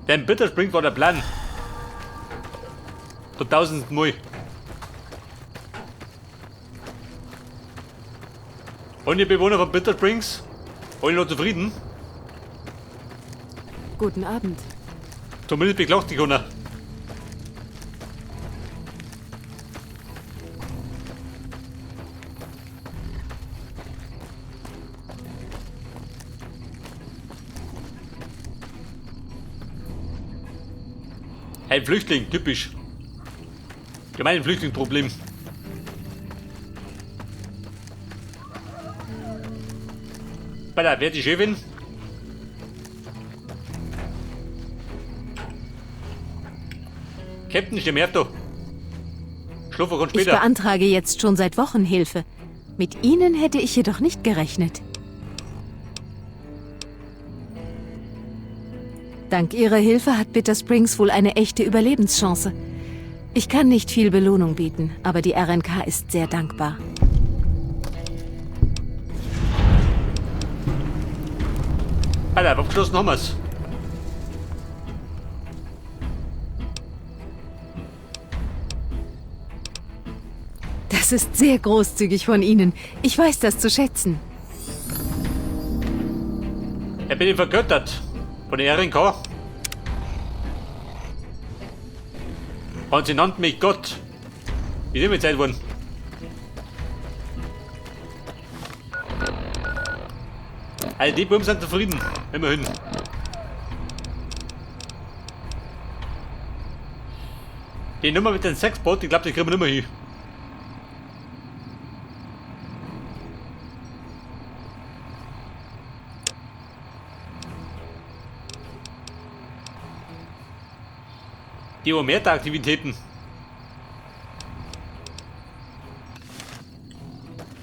Denn Bitter Springs war der Plan. Zum tausendsten Mal. Und die Bewohner von Bitter Springs? Alle noch zufrieden? Guten Abend. Zumindest beklagt sich keiner. Ein Flüchtling, typisch. Gemein Flüchtlingsproblem. Bei der wer die Chefin? Captain, steh mir auf da. Schlafen kann Ich später. beantrage jetzt schon seit Wochen Hilfe. Mit Ihnen hätte ich jedoch nicht gerechnet. Dank Ihrer Hilfe hat Bitter Springs wohl eine echte Überlebenschance. Ich kann nicht viel Belohnung bieten, aber die RNK ist sehr dankbar. Alter, abgeschlossen haben wir's. Das ist sehr großzügig von Ihnen. Ich weiß das zu schätzen. Er bin ich vergöttert. Von der RNK. Und sie nannten mich Gott. Wie sind wir Zeit geworden? Also die Buben sind zufrieden. Immerhin. Die Nummer mit den Sexbot, ich glaube, die kriegen wir nicht mehr hin. Die Omerta-Aktivitäten.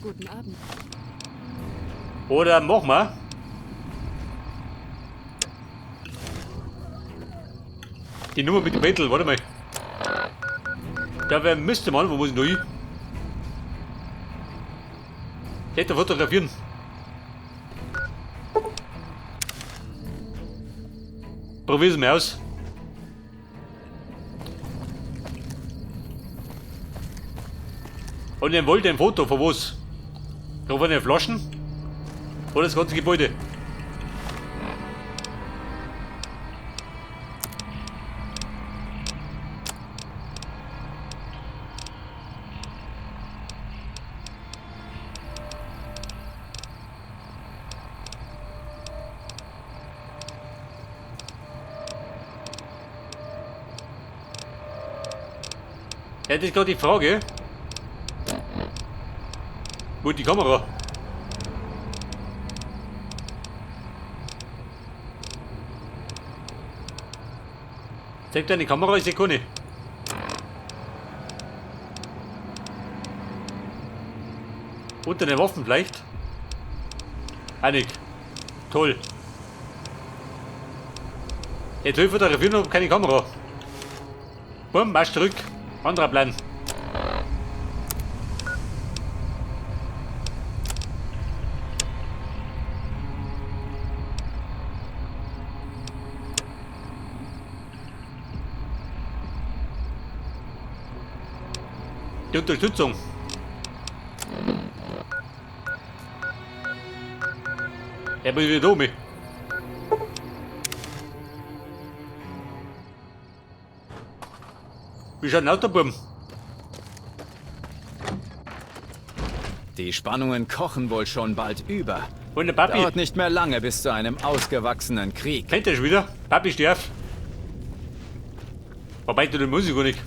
Guten Abend. Oder machen wir. Die Nummer mit dem Bettel, warte mal. Da wär, müsste man, wo muss ich noch hin? Hätte fotografieren. Probier's mal aus. Und er wollte ein Foto von was? Von den Flaschen? Oder das ganze Gebäude? Ja, das ist gerade die Frage. Wo ist die Kamera? Zeig deine Kamera, ich seh keine. Unter den Waffen vielleicht? Einig. Toll. Jetzt will ich fotografieren und hab keine Kamera. Bumm, marsch zurück. Anderer Plan. Die Unterstützung. Er bin wieder da. Wie schaut denn aus, der Buben? Die Spannungen kochen wohl schon bald über. Und der Papi? Dauert nicht mehr lange bis zu einem ausgewachsenen Krieg. Kennt ihr schon wieder? Papi, steh auf. Wobei du die Musik gar nicht.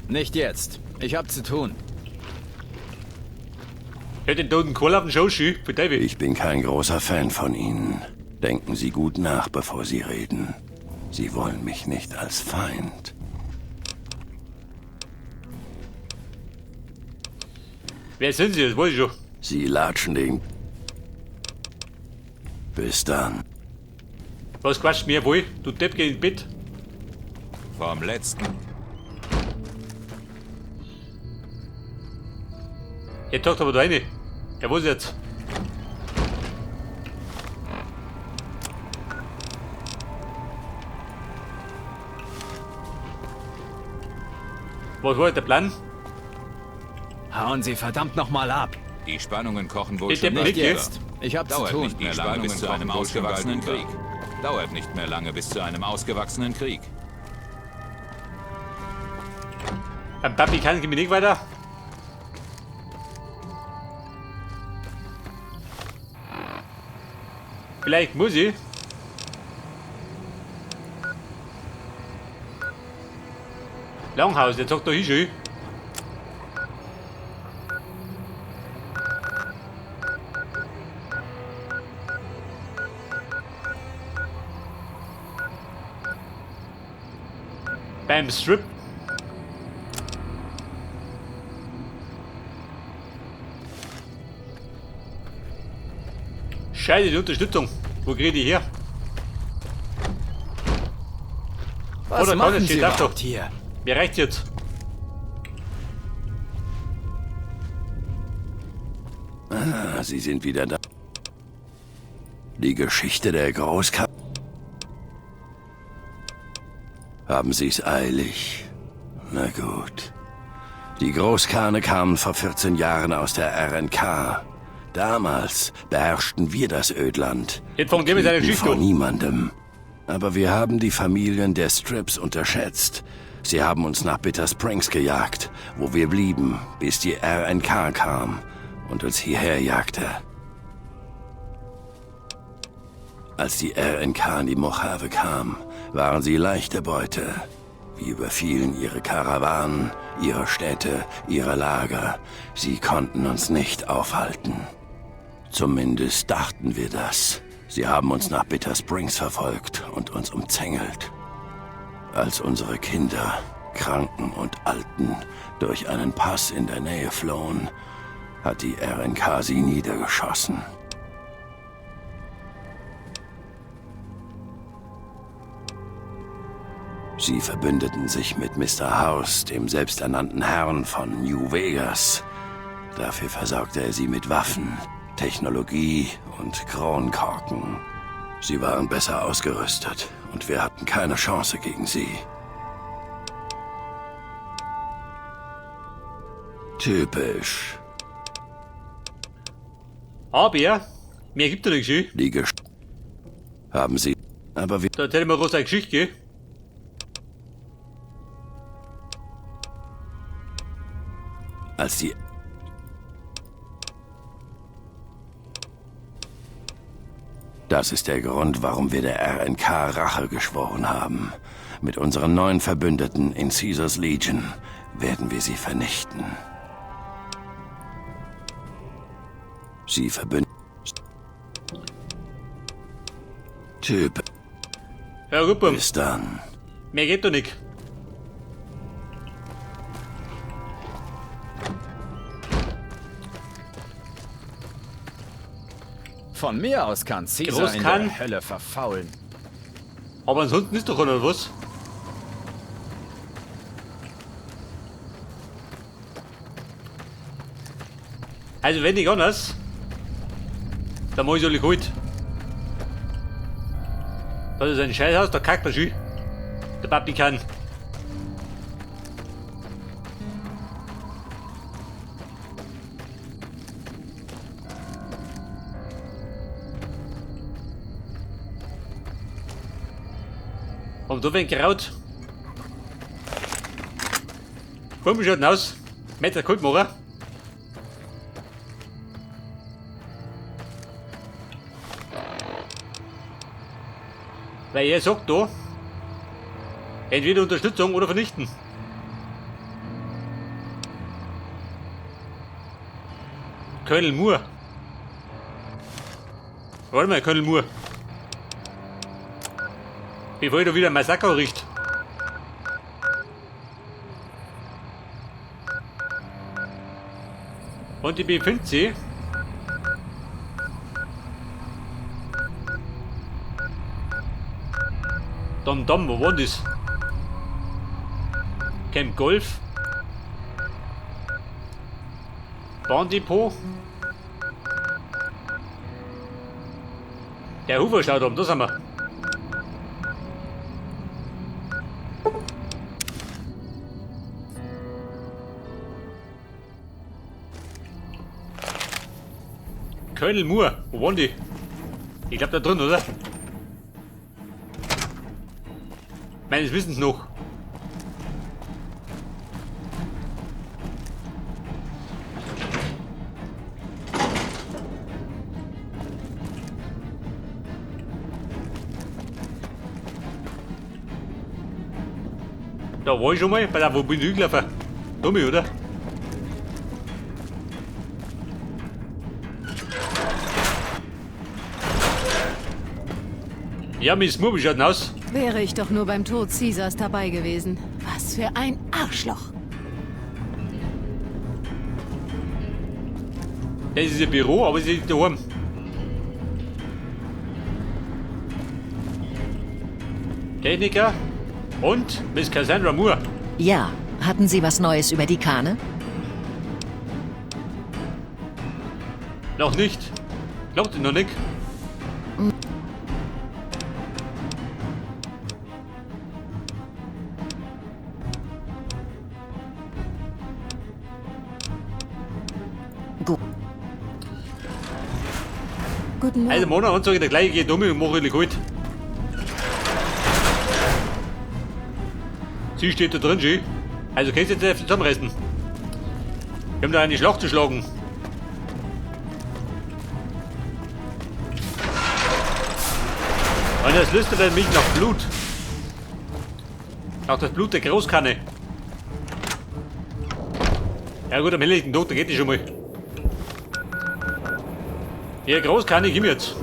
Nicht jetzt. Ich hab zu tun. Ich hätte den toten Kohl auf den Schoß, für David. Ich bin kein großer Fan von Ihnen. Denken Sie gut nach, bevor Sie reden. Sie wollen mich nicht als Feind. Wer sind Sie? Das weiß ich schon. Sie latschen den... Bis dann. Was quatscht mir wohl? Du Depp, geh ins Bett. Vom letzten. Er taucht aber da rein. Ja, wo ist jetzt? Was war der Plan? Hauen Sie verdammt nochmal ab. Die Spannungen kochen wohl Geht schon der bald Blick über. jetzt? Ich hab zu Dauert tun. nicht mehr lange bis zu einem ausgewachsenen Krieg. Dauert nicht mehr lange bis zu einem ausgewachsenen Krieg. Beim Papi kann ich nicht weiter. Vielleicht muss ich. Langhaus, der sagt da hin schon. Beim Strip. Scheiße, die Unterstützung. Wo krieg ich die her? Was Oder machen kann Sie ich das überhaupt doch? hier? Mir reicht's jetzt. Ah, Sie sind wieder da. Die Geschichte der Großka... Haben Sie's eilig? Na gut. Die Großkane kamen vor 14 Jahren aus der RNK. Damals beherrschten wir das Ödland. Jetzt fangen die mit seiner Knieten Geschichte vor an. niemandem. Aber wir haben die Familien der Strips unterschätzt. Sie haben uns nach Bitter Springs gejagt, wo wir blieben, bis die RNK kam und uns hierher jagte. Als die RNK in die Mojave kam, waren sie leichte Beute. Wir überfielen ihre Karawanen, ihre Städte, ihre Lager. Sie konnten uns nicht aufhalten. Zumindest dachten wir das. Sie haben uns nach Bitter Springs verfolgt und uns umzängelt. Als unsere Kinder, Kranken und Alten, durch einen Pass in der Nähe flohen, hat die RNK sie niedergeschossen. Sie verbündeten sich mit Mr. House, dem selbsternannten Herrn von New Vegas. Dafür versorgte er sie mit Waffen, Technologie und Kronkorken. Sie waren besser ausgerüstet und wir hatten keine Chance gegen sie. Typisch. Aber, mehr gibt er nicht, schön. Die Gesch haben sie. Aber wir. Da erzähl ich mir groß eine Geschichte, gell? Als die. Das ist der Grund, warum wir der RNK Rache geschworen haben. Mit unseren neuen Verbündeten in Caesars Legion werden wir sie vernichten. Sie verbünden. Typ, Ja, gut, Bum. bis dann. Mehr geht doch nicht. Von mir aus kann Caesar in Großkhan? der Hölle verfaulen. Aber ansonsten ist doch oder was? Also wenn nicht anders, dann mach ich alle gut. Das ist ein Scheißhaus, da kackt er schön. Der Papi kann. Und da wird geraut. Komm, wie schaut denn aus? Meter kalt machen. Weil er sagt da, entweder Unterstützung oder vernichten. Colonel Moore. Warte mal, Colonel Moore. Bevor ich da wieder ein Massaker richte. Und die befindet sich Dom Dom, wo war denn das? Camp Golf. Bahndepot. Der Hufer schaut um, da sind wir. Colonel Moore. Wo waren die? Ich glaube da drin, oder? Meines Wissens noch. Da war ich schon mal. Bei der, wo bin ich hingelaufen? Dummi, oder? Ja, Miss Moore, wie schaut denn aus? Wäre ich doch nur beim Tod Caesars dabei gewesen. Was für ein Arschloch. Das ist ihr Büro, aber sie ist daheim. Techniker und Miss Cassandra Moore. Ja, hatten Sie was Neues über die Kahne? Noch nicht. Glaubt ihr noch nicht? Gut. Guten Morgen. Also Mona und sage der gleiche geht um und mache ich kalt. Sie steht da drin, schön. Also kannst du jetzt zusammenreißen. Wir haben da eine Schlacht zu schlagen. Und das lüstet dann mich nach Blut. Nach das Blut der Großkanne. Ja gut, am helllichten Tag, da geht die schon mal. Ja, Großkanne, komm jetzt.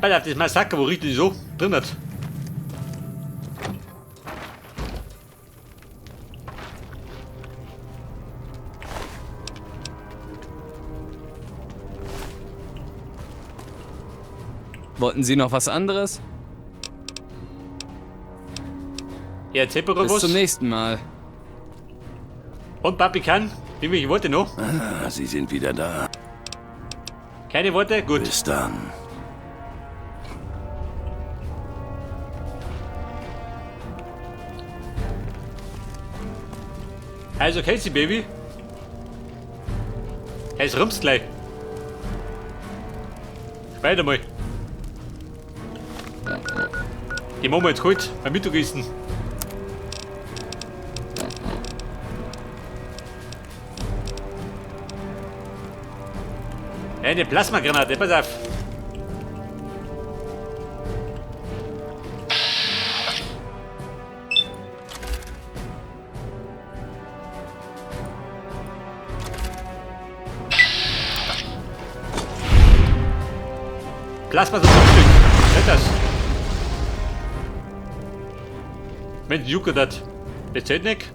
Pass auf, das Massaker, wo riecht die so drin hat. Wollten Sie noch was anderes? Ja, erzähl mir Bis was. zum nächsten Mal. Und Papi kann, irgendwelche Worte noch? Ah, Sie sind wieder da. Keine Worte? Gut. Bis dann. Also Casey, Baby. Es rumst gleich. Später mal. Die machen wir jetzt kalt beim Mittagessen. Eine Plasmagranate, pass auf. Plasma zum Frühstück. Nicht das. Mensch, Jucke das. Das zählt nicht.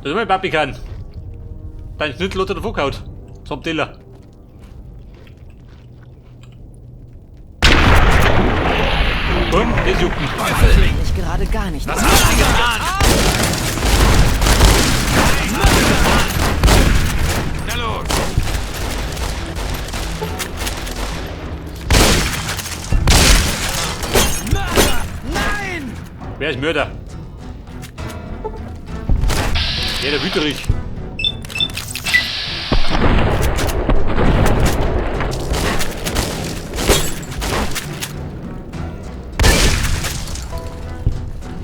Das ist mein Papi kann. Dein Schnittel hat er davor gehauen. Zum Teller. Bumm, das jucken. Ich gerade gar nicht. Was haben Sie getan? Na los! Nein! Wer ist Mörder? Ja, der Wüterich.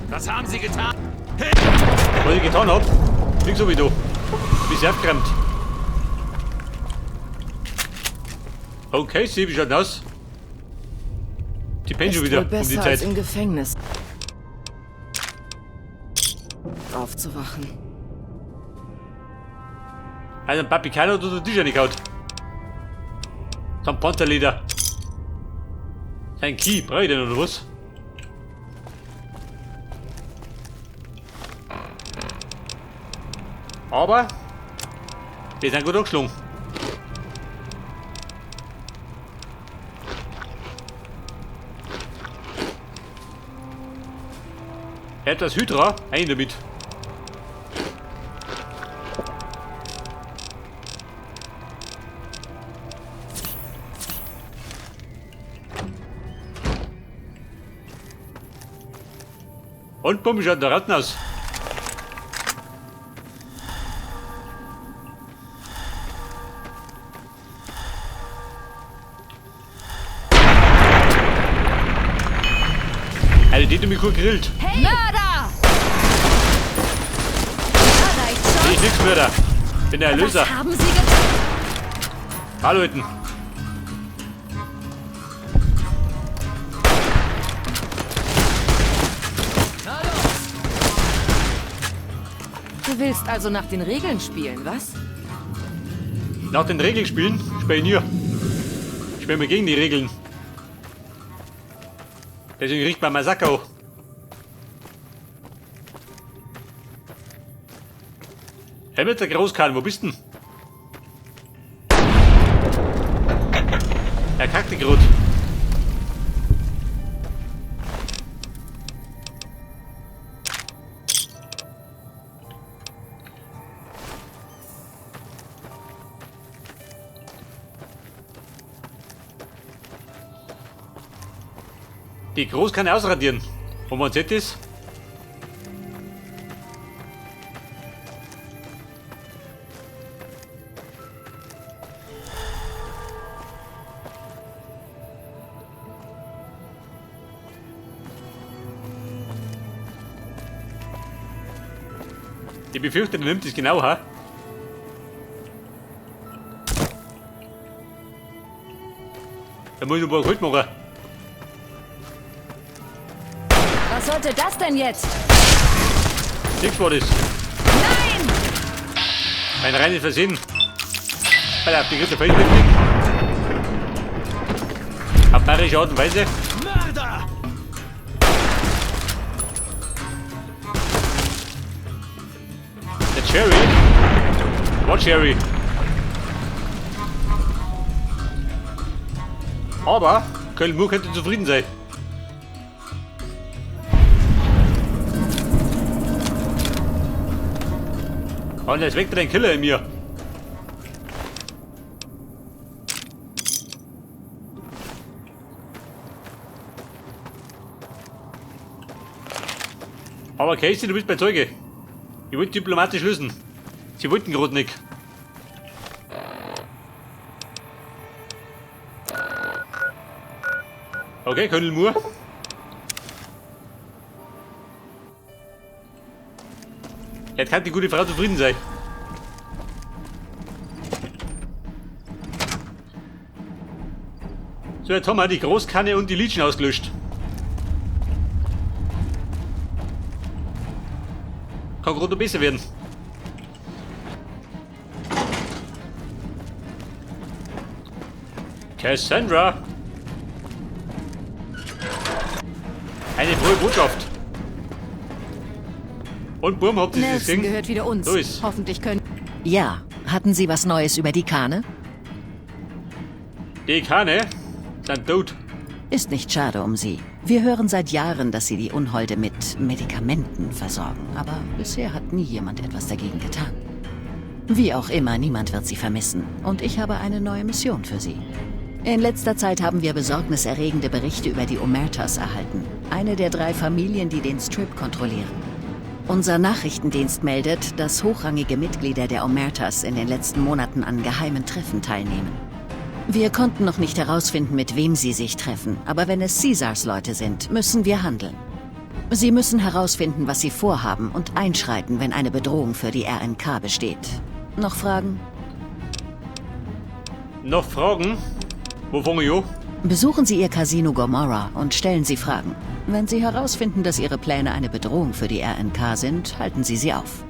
Was haben Sie getan? Was ich getan hab? Nix so wie du. Bist aufgeräumt. Okay, sie, wie schaut denn aus? Die pennen schon Ist wieder wohl um die besser als Zeit. im Gefängnis aufzuwachen. Also ein Papi Keiner hat unter den Tisch reingehauen. Zum Panzerleder. Sein Key, brauch ich den oder was? Aber wir sind gut angeschlagen. Etwas Hydra, ein damit. Und bumm, schaut der Ratten aus. Alter, die hat mich gut gegrillt. Hey! Mörder! Ich nix Mörder. Bin der Erlöser. Was haben Sie getan? Hallo, Hütten. Du willst also nach den Regeln spielen, was? Nach den Regeln spielen? Spiel ich nie. Ich spiele mir gegen die Regeln. Deswegen riecht mein Massaker auch. Hey, mit der Großkahn, wo bist denn? Er kackte grad. Die Großkanne ausradieren. Und man sieht das? Ich befürchte, der nimmt es genau, ha? Da muss ich noch ein paar Geld machen. Was sollte das denn jetzt? Nix war das. Nein! Mein reines Versehen. Alter, die dritte Feld richtig. Auf bayerische Art und Weise. Mörder! Der Cherry. What Cherry? Aber Köln Moore könnte zufrieden sein. Und jetzt weckt er den Killer in mir. Aber Casey, du bist mein Zeuge. Ich wollte diplomatisch lösen. Sie wollten gerade nicht. Okay, Colonel Moore. Jetzt kann die gute Frau zufrieden sein. So, jetzt haben wir die Großkanne und die Legion ausgelöscht. Kann gerade noch besser werden. Cassandra! Eine frohe Botschaft. Und Burm, habt ihr das Nelson gesehen? gehört wieder uns. So ist. Hoffentlich können... Ja, hatten Sie was Neues über die Kane? Die Kane sind tot. Ist nicht schade um sie. Wir hören seit Jahren, dass sie die Unholde mit Medikamenten versorgen. Aber bisher hat nie jemand etwas dagegen getan. Wie auch immer, niemand wird sie vermissen. Und ich habe eine neue Mission für sie. In letzter Zeit haben wir besorgniserregende Berichte über die Omertas erhalten. Eine der 3 Familien, die den Strip kontrollieren. Unser Nachrichtendienst meldet, dass hochrangige Mitglieder der Omertas in den letzten Monaten an geheimen Treffen teilnehmen. Wir konnten noch nicht herausfinden, mit wem sie sich treffen, aber wenn es Caesars Leute sind, müssen wir handeln. Sie müssen herausfinden, was sie vorhaben und einschreiten, wenn eine Bedrohung für die RNK besteht. Noch Fragen? Noch Fragen? Wo fange ich an? Besuchen Sie Ihr Casino Gomorrah und stellen Sie Fragen. Wenn Sie herausfinden, dass Ihre Pläne eine Bedrohung für die RNK sind, halten Sie sie auf.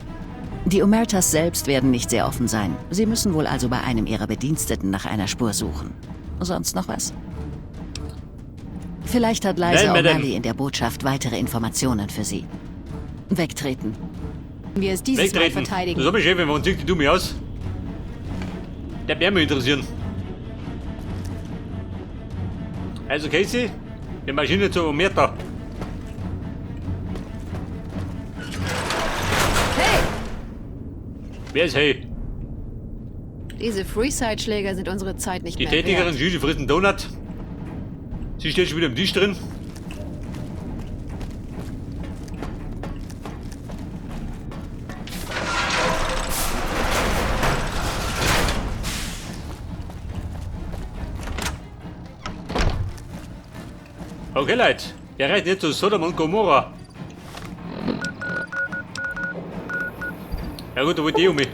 Die Omertas selbst werden nicht sehr offen sein. Sie müssen wohl also bei einem ihrer Bediensteten nach einer Spur suchen. Sonst noch was? Vielleicht hat Liza Nein, Madame. O'Malley in der Botschaft weitere Informationen für Sie. Wegtreten. Wir es dieses Mal Wegtreten. verteidigen. Das hab ich, Chefin, warum zieht die du mich aus? Der wird mich interessieren. Also Casey, die Maschine zur Omerta. Hey! Wer ist hey? Diese Freeside-Schläger sind unsere Zeit nicht Die mehr Tätigerin wert. Judy frisst einen Donut. Sie steht schon wieder am Tisch drin. Okay, Leute. Wir reiten jetzt zu Sodom und Gomorra. Ja gut, da wollte ich um mich.